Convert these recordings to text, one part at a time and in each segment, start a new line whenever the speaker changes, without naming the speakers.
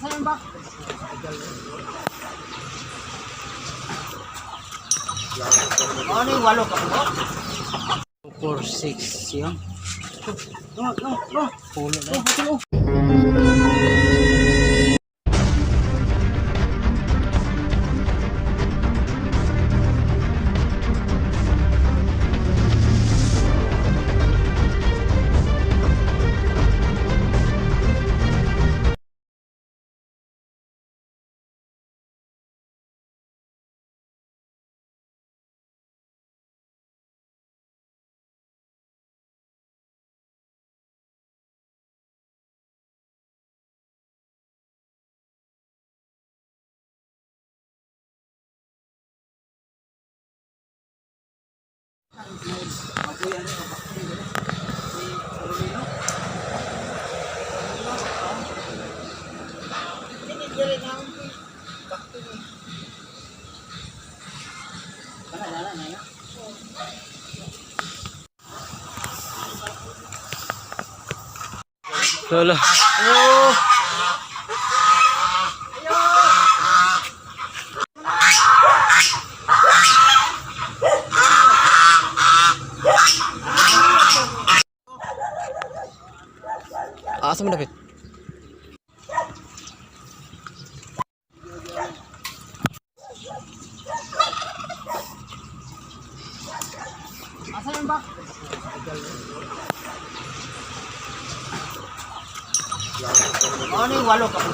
Asa ba? Ano yung walo ka po? 4, 6, yun. No, no, no. Pulo na. Oh, oh.
Lolo. Oh. Asa mo dapit?
Asa ba? Ano yung walo ka po?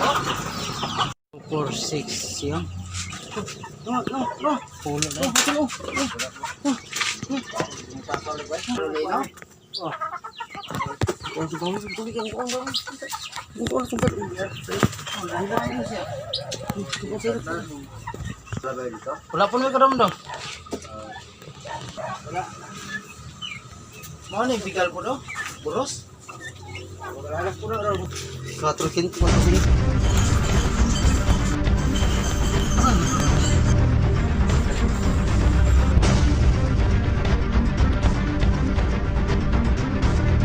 4, 6, yun. No, no, no. Pulo na. Oh, oh, oh. Oh.
Wala po may karamdam.
Wala. Mao ni bigal po do? Buros?
4 5 4 5.